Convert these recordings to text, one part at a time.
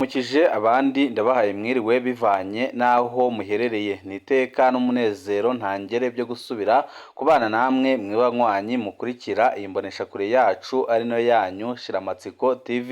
Ndabaramukije, abandi ndabahaye mwiriwe, bivanye n'aho muherereye. Ni iteka n'umunezero ntangere byo gusubira kubana namwe, mwibanywanyi mukurikira iyi mboneshakure yacu, ari nayo yanyu Shiramatsiko TV.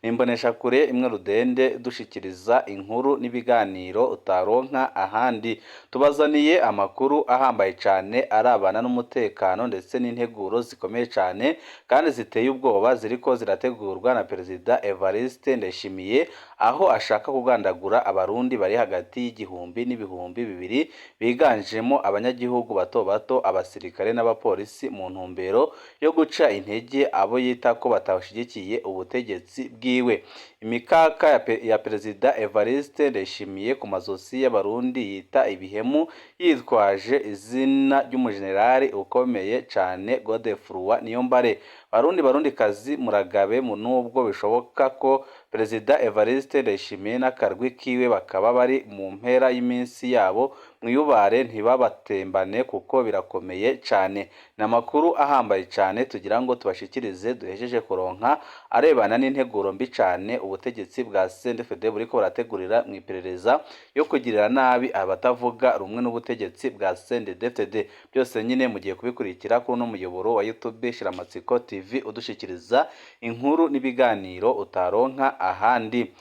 Ni imboneshakure imwe rudende dushikiriza inkuru n'ibiganiro utaronka ahandi. Tubazaniye amakuru ahambaye cane arabana n'umutekano, ndetse n'integuro zikomeye cane kandi ziteye ubwoba ziriko zirategurwa na Perezida Evariste Ndayishimiye, aho ashaka kugandagura Abarundi bari hagati y'igihumbi n'ibihumbi 2, biganjemo abanyagihugu bato bato, abasirikare n'abapolisi, mu ntumbero yo guca intege abo yita ko batashigikiye ubutegetsi bwiwe. Imikaka ya Perezida Evariste Ndayishimiye ku mazosi y'Abarundi yita ibihemu, yitwaje izina ry'umujenerali ukomeye cane Godefroid Niyombare. Barundi, Barundikazi, muragabe, nubwo bishoboka ko Perezida Evariste Ndayishimiye n'akarwi kiwe bakaba bari mu mpera y'iminsi yabo, mwiyubare ntibabatembane kuko birakomeye cane. Ni amakuru ahambaye cane tugira ngo tubashikirize, duhejeje kuronka, arebana n'integuro mbi cane ubutegetsi bwa CNDD-FDD buriko burategurira mw'iperereza yo kugirira nabi abatavuga rumwe n'ubutegetsi bwa CNDD-FDD. Byose nyine mugiye kubikurikira kuri uno muyoboro wa YouTube Shiramatsiko TV, udushikiriza inkuru n'ibiganiro utaronka ahandi.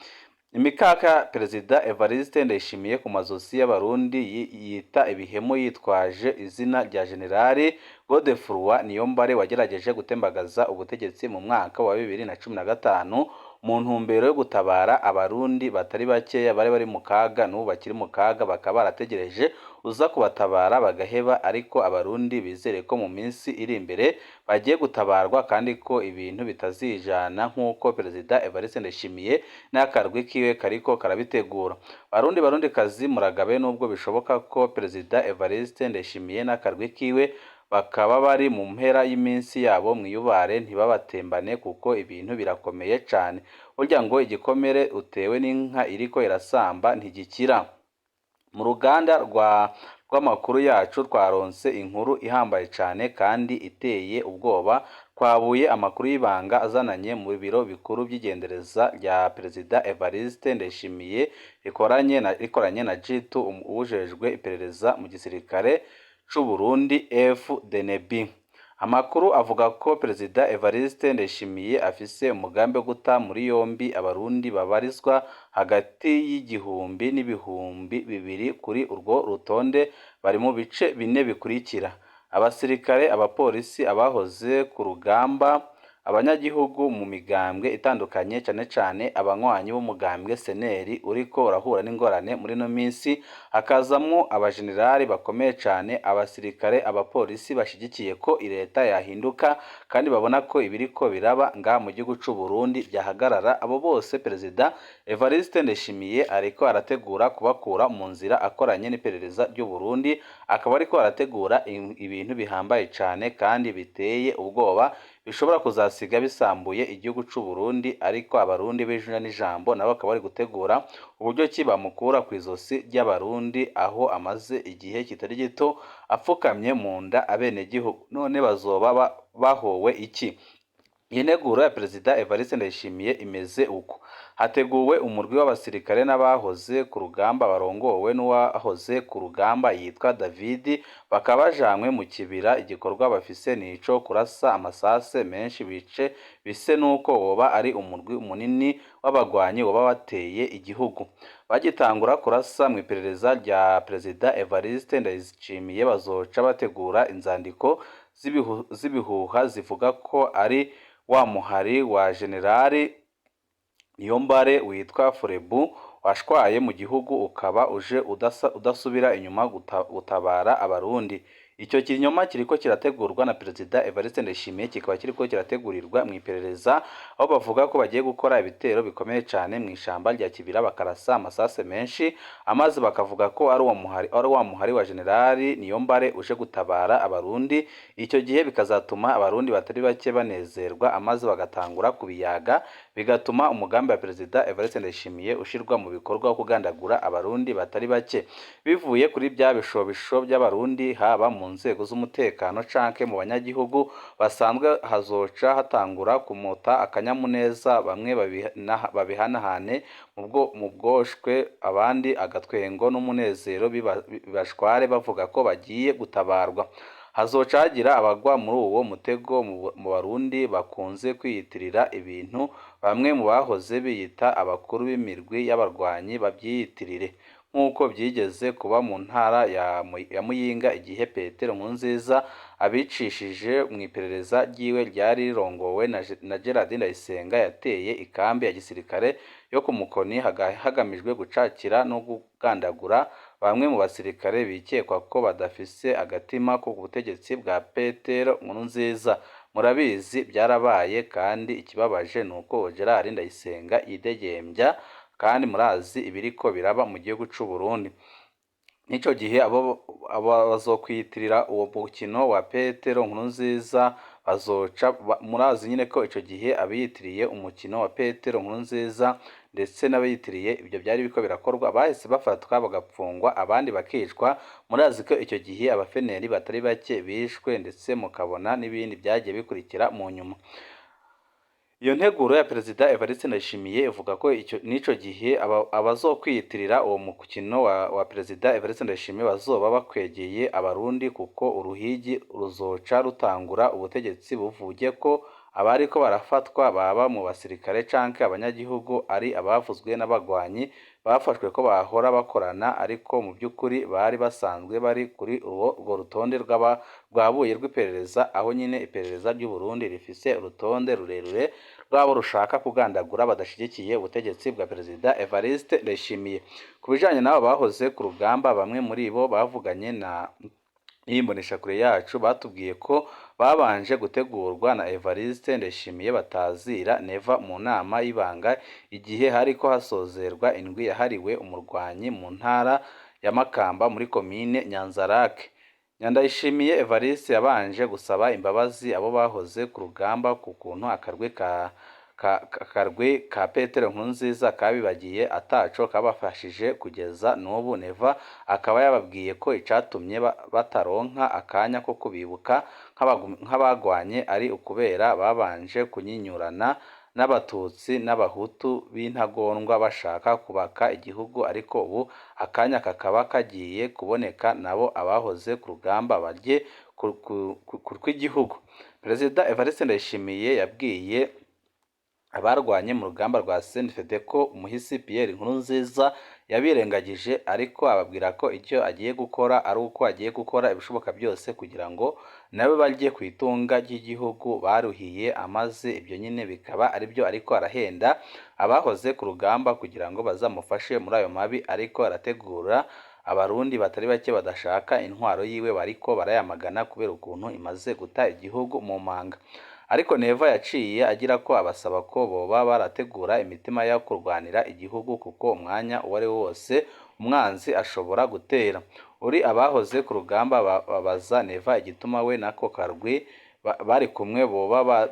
Imikaka Perezida Evariste Ndayishimiye ku mazosi y'Abarundi yita ibihemu, yitwaje izina rya Generali Godefroid Niyombare wagerageje gutembagaza ubutegetsi mu mwaka wa 2015 mu ntumbero yo gutabara Abarundi batari bakeya bari bari mu kaga, n'ubu bakiri mu kaga, bakaba barategereje uza kubatabara bagaheba. Ariko Abarundi bizere ko mu minsi iri imbere bagiye gutabarwa, kandi ko ibintu bitazijana nk'uko Perezida Evariste Ndayishimiye n'akarwi kiwe kariko karabitegura. Barundi, Barundikazi, muragabe, nubwo bishoboka ko Perezida Evariste Ndayishimiye n'akarwi kiwe bakaba bari mu mpera y'iminsi yabo, mwiyubare ntibabatembane kuko ibintu birakomeye cane. Burya ngo igikomere utewe n'inka iriko irasamba ntigikira. Mu ruganda rw'amakuru yacu twaronse inkuru ihambaye cane kandi iteye ubwoba. Twabuye amakuru y'ibanga azananye mu biro bikuru by'igendereza rya Perezida Evariste Ndayishimiye rikoranye na G2, uwujejwe iperereza mu gisirikare c'u Burundi FDNB. Amakuru avuga ko Perezida Evariste Ndayishimiye afise umugambi wo guta muri yombi Abarundi babarizwa hagati y'igihumbi n'ibihumbi 2. Kuri urwo rutonde bari mu bice bine bikurikira: abasirikare, abapolisi, abahoze ku rugamba, abanyagihugu mu migambwe itandukanye, cane cane abanywanyi b'umugambwe CNL uriko urahura n'ingorane muri ino minsi, hakazamwo abajenerali bakomeye cane. Abasirikare, abapolisi bashigikiye ko leta yahinduka kandi babona ko ibiriko biraba ngaha mu gihugu c'u Burundi vyahagarara, abo bose Perezida Evariste Ndayishimiye ariko arategura kubakura mu nzira akoranye n'iperereza ry'u Burundi, akaba ariko arategura ibintu bihambaye cane kandi biteye ubwoba bishobora kuzasiga bisambuye igihugu c'u Burundi. Ariko Abarundi b'ijuna n'ijambo nabo bakaba bari gutegura uburyo ki bamukura kw'izosi ry'Abarundi, aho amaze igihe kitari gito apfukamye mu nda abenegihugu. None bazoba bahowe iki? Iyi nteguro ya Perezida Evariste Ndayishimiye imeze uko: hateguwe umurwi w'abasirikare n'abahoze ku rugamba barongowe n'uwahoze ku rugamba yitwa David, bakaba bajanywe mu kibira. Igikorwa bafise nico kurasa amasase menshi bice bise nuko woba ari umurwi munini w'abagwanyi woba wateye igihugu. Bagitangura kurasa mw'iperereza rya Perezida Evariste Ndayishimiye bazoca bategura inzandiko z'ibihuha zivuga ko ari wa muhari wa Generali Niyombare witwa Forebu washwaye mu gihugu, ukaba uje udasubira inyuma gutabara Abarundi. Icyo kinyoma kiriko kirategurwa na Perezida Evariste Ndayishimiye kikaba kiriko kirategurirwa mu iperereza, aho bavuga ko bagiye gukora ibitero bikomeye cane mw'ishamba rya Kibira, bakarasa amasase menshi, amaze bakavuga ko ari uwo muhari, ari wa muhari wa Generali Niyombare uje gutabara Abarundi. Icyo gihe bikazatuma Abarundi batari bake banezerwa, amaze bagatangura kubiyaga, bigatuma umugambi wa Perezida Evariste Ndayishimiye ushirwa mu bikorwa wo kugandagura Abarundi batari bake, bivuye kuri bya bishobisho by'Abarundi, haba mu mu nzego z'umutekano canke mu banyagihugu basanzwe, hazoca hatangura kumota akanyamuneza, bamwe babihanahane mu bwoshwe, abandi agatwengo n'umunezero bibashware bavuga ko bagiye gutabarwa. Hazoca hagira abagwa muri uwo mutego mu Barundi bakunze kwiyitirira ibintu, bamwe mu bahoze biyita abakuru b'imirwi y'abarwanyi babyiyitirire, nk'uko vyigeze kuba mu ntara ya Muyinga igihe Petero Nkurunziza abicishije mw'iperereza ryiwe ryari rirongowe na Gerard Ndayisenga yateye ikambi ya gisirikare yo ku Mukoni hagamijwe gucakira no kugandagura bamwe mu basirikare bikekwa ko badafise agatima ku butegetsi bwa Petero Nkurunziza. Murabizi byarabaye, kandi ikibabaje nuko Gerard Ndayisenga yidegembya, kandi murazi ibiriko biraba mu gihugu c'u Burundi. N'ico gihe abo bazokwiyitirira uwo mukino wa Petero Nkurunziza bazoca, murazi nyine ko ico gihe abiyitiriye umukino wa Petero Nkurunziza ndetse n'abayitiriye ibyo byari biriko birakorwa bahise bafatwa bagapfungwa, abandi bakicwa. Murazi ko icyo gihe abafeneri batari bake bishwe, ndetse mukabona n'ibindi byagiye bikurikira mu nyuma. Iyo nteguro ya Perezida Evariste Ndayishimiye ivuga ko n'ico gihe abazokwiyitirira uwo mukino wa Perezida Evariste Ndayishimiye bazoba bakwegeye Abarundi, kuko uruhigi ruzoca rutangura, ubutegetsi buvuge ko abariko barafatwa baba mu basirikare canke abanyagihugu ari abavuzwe n'abagwanyi bafashwe ko bahora bakorana, ariko mu by'ukuri bari basanzwe bari kuri urwo rutonde rwabuye rw'iperereza, aho nyine iperereza ry'u Burundi rifise urutonde rurerure rw'abo rushaka kugandagura badashigikiye ubutegetsi bwa Perezida Evariste Ndayishimiye. Ku bijanye n'abo bahoze ku rugamba, bamwe muri bo bavuganye na n'iyi mboneshakure yacu batubwiye ko babanje gutegurwa na Evariste Ndayishimiye batazira Neva mu nama y'ibanga igihe hariko hasozerwa indwi yahariwe umurwanyi mu ntara ya Makamba muri komine Nyanzarake. Ndayishimiye Evariste yabanje gusaba imbabazi abo bahoze ku rugamba ku kuntu akarwi ka Petero Nkurunziza kabibagiye ataco kabafashije kugeza n'ubu. Neva akaba yababwiye ko icatumye bataronka akanya ko kubibuka nk'abagwanye ari ukubera babanje kunyinyurana n'Abatutsi n'Abahutu b'intagondwa bashaka kubaka igihugu, ariko ubu akanya kakaba kagiye kuboneka nabo abahoze ku rugamba barye ku rw'igihugu. Perezida Evariste Ndayishimiye yabwiye abarwanye mu rugamba rwa CNDD ko umuhisi Pierre Nkurunziza yabirengagije, ariko ababwira ko icyo agiye gukora ari uko agiye gukora ibishoboka byose kugira ngo nabo barye ku itunga ry'igihugu baruhiye, amaze ibyo nyine bikaba aribyo ariko arahenda abahoze ku rugamba kugira ngo bazamufashe muri ayo mabi ariko arategura. Abarundi batari bake badashaka intwaro yiwe bariko barayamagana kubera ukuntu imaze guta igihugu mu manga. Ariko Neva yaciye agira ko abasaba ko boba barategura imitima yo kurwanira igihugu, kuko umwanya uwo ari wo wose umwanzi ashobora gutera. Uri abahoze ku rugamba babaza Neva igituma we nako karwi bari kumwe boba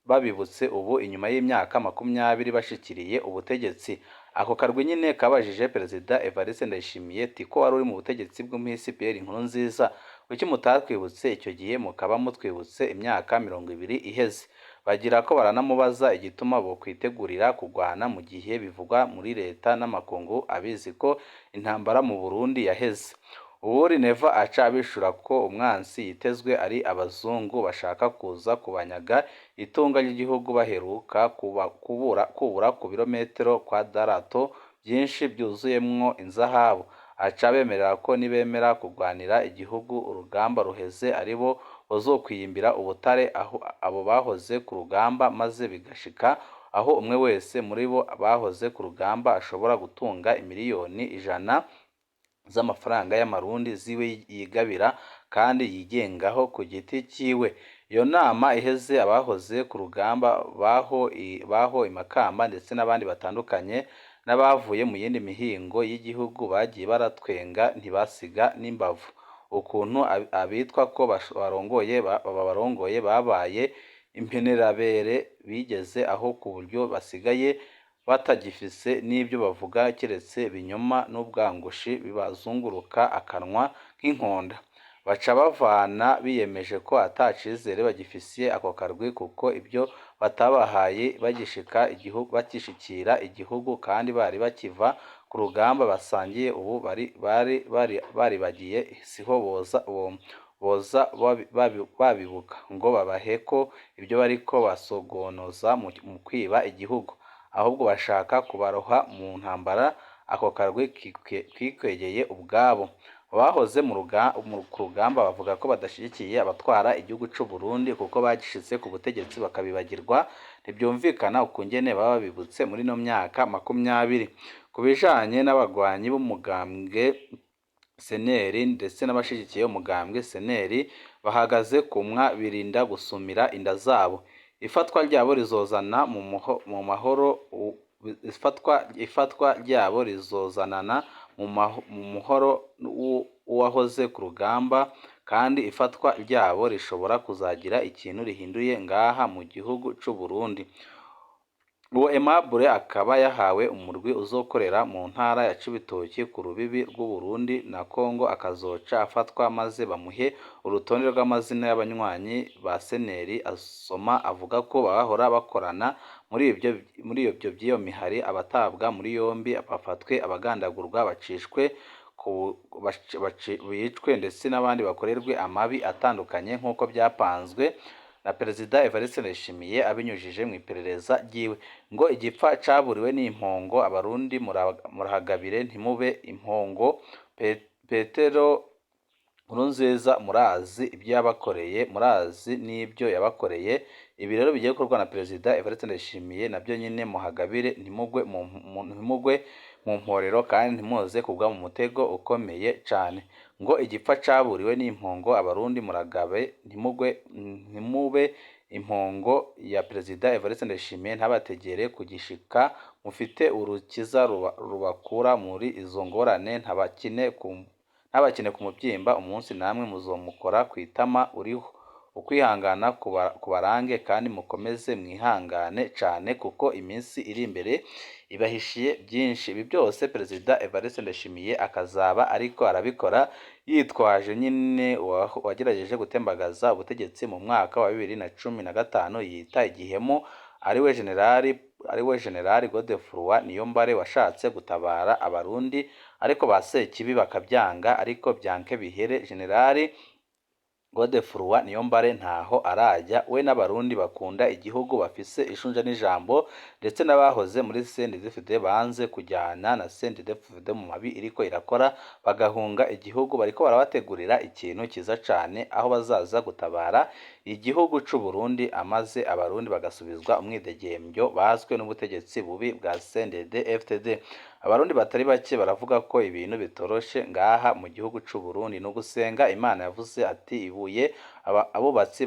babibutse ubu inyuma y'imyaka 20 bashikiriye ubutegetsi. Ako karwi nyine kabajije Perezida Evariste Ndayishimiye ti ko wari uri mu butegetsi bw'umuhisi Pierre Nkurunziza, kuki mutatwibutse icyo gihe mukaba mutwibutse imyaka 20 iheze? Bagira ko baranamubaza igituma bokwitegurira kugwana mu gihe bivugwa muri leta n'amakungu abizi ko intambara mu Burundi yaheze. Uwuri Neva aca abishura ko umwansi yitezwe ari abazungu bashaka kuza kubanyaga itunga ry'igihugu baheruka kubura ku birometero kwadarato byinshi byuzuyemwo inzahabu. Aca abemerera ko nibemera kugwanira igihugu urugamba ruheze aribo bazokwiyimbira ubutare aho abo bahoze ku rugamba, maze bigashika aho umwe wese muri bo bahoze ku rugamba ashobora gutunga imiliyoni 100 z'amafaranga y'amarundi ziwe yigabira kandi yigengaho ku giti ciwe. Iyo nama iheze abahoze ku rugamba baho i Makamba ndetse n'abandi batandukanye n'abavuye mu yindi mihingo y'igihugu bagiye baratwenga ntibasiga n'imbavu ukuntu abitwa ko babarongoye babaye impenerabere bigeze aho ku buryo basigaye batagifise n'ibyo bavuga keretse ibinyoma n'ubwangushi bibazunguruka akanwa nk'inkonda. Baca bavana biyemeje ko ata cizere bagifisiye ako karwi kuko ibyo batabahaye bagishika igihugu bagishikira igihugu kandi bari bakiva ku rugamba basangiye ubu bari baribagiye siho boza babibuka ngo babaheko ibyo bariko basogonoza mu kwiba igihugu, ahubwo bashaka kubaroha mu ntambara ako karwi kikwegeye ubwabo. Abahoze ku rugamba bavuga ko badashigikiye abatwara igihugu c'u Burundi kuko bagishitse ku butegetsi bakabibagirwa, ntivyumvikana ukungene baba babibutse muri ino myaka 20. Ku bijanye n'abagwanyi b'umugambwe CNL ndetse n'abashigikiye umugambwe CNL bahagaze kumwa birinda gusumira inda zabo. Ifatwa ryabo rizozana mu mahoro ifatwa ryabo rizozanana mu muhoro w'uwahoze ku rugamba, kandi ifatwa ryabo rishobora kuzagira ikintu rihinduye ngaha mu gihugu c'u Burundi. Uwo Aimable akaba yahawe umurwi uzokorera mu ntara ya Cibitoki ku rubibi rw'u Burundi na Congo, akazoca afatwa maze bamuhe urutonde rw'amazina y'abanywanyi ba CNL asoma avuga ko bahora bakorana muri ivyo vy'iyo mihari, abatabwa muri yombi bafatwe, abagandagurwa bacishwe bicwe ndetse n'abandi bakorerwe amabi atandukanye nk'uko vyapanzwe na Perezida Evariste Ndayishimiye abinyujije mu iperereza ryiwe. Ngo igipfa caburiwe n'impongo, abarundi murahagabire ntimube impongo. Petero Nkurunziza murazi ibyo yabakoreye, murazi n'ibyo yabakoreye. Ibi rero bigiye gukorwa na Perezida Evariste Ndayishimiye nabyo nyine muhagabire ntimugwe mu mporero kandi ntimuze kugwa mu mutego ukomeye cane. Ngo igipfa caburiwe n'impongo, abarundi muragabe ntimube impongo ya Perezida Evariste Ndayishimiye, ntabategere kugishika mufite urukiza rubakura muri izo ngorane, ntabakine ku muvyimba umunsi namwe muzomukora kw'itama uriho. Ukwihangana kubarange kandi mukomeze mwihangane cane kuko iminsi iri imbere ibahishiye byinshi. Ibi byose Perezida Evariste Ndayishimiye akazaba ariko arabikora yitwaje nyine wagerageje gutembagaza ubutegetsi mu mwaka wa 2015 yita igihemu, ariwe Generali Godefroid Niyombare washatse gutabara abarundi ariko ba Sekibi bakabyanga, ariko byanke bihere Generali Godefroid Niyombare ntaho arajya, we n'abarundi bakunda igihugu bafise ishunja n'ijambo, ndetse n'abahoze muri CNDD-FDD banze kujyana na CNDD-FDD mu mabi iriko irakora bagahunga igihugu, bariko barabategurira ikintu ciza cane aho bazaza gutabara igihugu c'u Burundi, amaze abarundi bagasubizwa umwidegembyo bazwe n'ubutegetsi bubi bwa CNDD-FDD. Abarundi batari bake baravuga ko ibintu bitoroshe ngaha mu gihugu c'u Burundi. No gusenga Imana yavuze ati ibuye abubatsi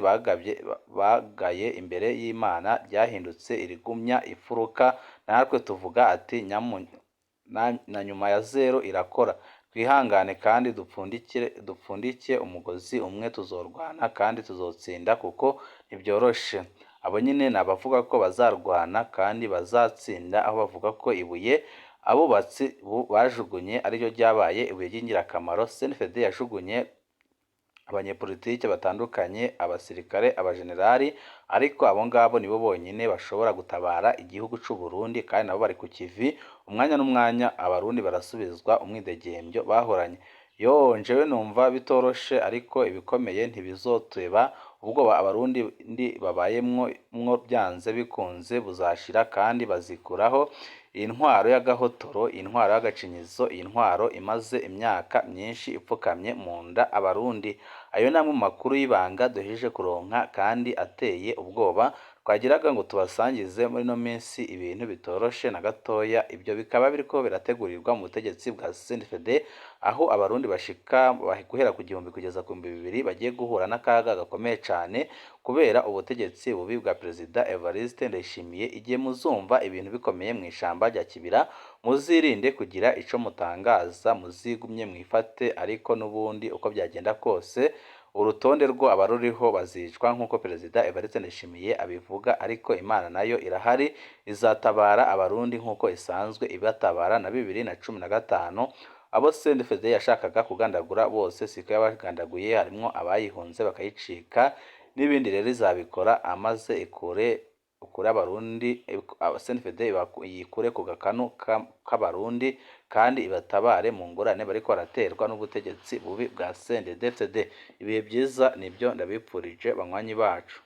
bagaye imbere y'Imana ryahindutse irigumya ifuruka, natwe tuvuga ati na nyuma ya zero irakora. Twihangane kandi dupfundike umugozi umwe, tuzorwana kandi tuzotsinda kuko ntibyoroshe. Abo nyine nabavuga ko bazarwana kandi bazatsinda, aho bavuga ko ibuye abubatsi bajugunye ariryo ryabaye ibuye ry'ingirakamaro. CNDD yajugunye abanyepolitike batandukanye, abasirikare, abajenerali, ariko abo ngabo nibo bonyine bashobora gutabara igihugu c'u Burundi, kandi nabo bari ku kivi. Umwanya n'umwanya abarundi barasubizwa umwidegembyo bahoranye. Yo njewe numva bitoroshe, ariko ibikomeye ntibizoteba. Ubwoba abarundi babayemwo byanze bikunze buzashira kandi bazikuraho iyi ntwaro y'agahotoro, iyi ntwaro y'agacinyizo, iyi ntwaro imaze imyaka myinshi ipfukamye mu nda abarundi. Ayo ni amwe mu makuru y'ibanga duhejeje kuronka kandi ateye ubwoba, twagiraga ngo tubasangize muri ino minsi ibintu bitoroshe na gatoya. Ibyo bikaba biriko birategurirwa mu butegetsi bwa CNDD-FDD, aho abarundi bashika guhera ku 1000 kugeza ku 2000 bagiye guhura n'akaga gakomeye cane kubera ubutegetsi bubi bwa Perezida Evariste Ndayishimiye. Igihe muzumva ibintu bikomeye mu ishamba rya Kibira, muzirinde kugira ico mutangaza, muzigumye mwifate, ariko n'ubundi uko byagenda kose urutonde rwo abaruriho bazicwa nk'uko Perezida Evariste Ndayishimiye abivuga, ariko Imana nayo irahari izatabara abarundi nk'uko isanzwe ibatabara na 2015. Abo CNDD-FDD yashakaga kugandagura bose siko yabagandaguye, harimwo abayihunze bakayicika n'ibindi. Rero izabikora amaze ikure Abarundi, CNDD-FDD yikure ku gakanu k'Abarundi kandi ibatabare mu ngorane bariko baraterwa n'ubutegetsi bubi bwa CNDD-FDD. Ibihe vyiza nivyo ndabipfurije, banywanyi bacu.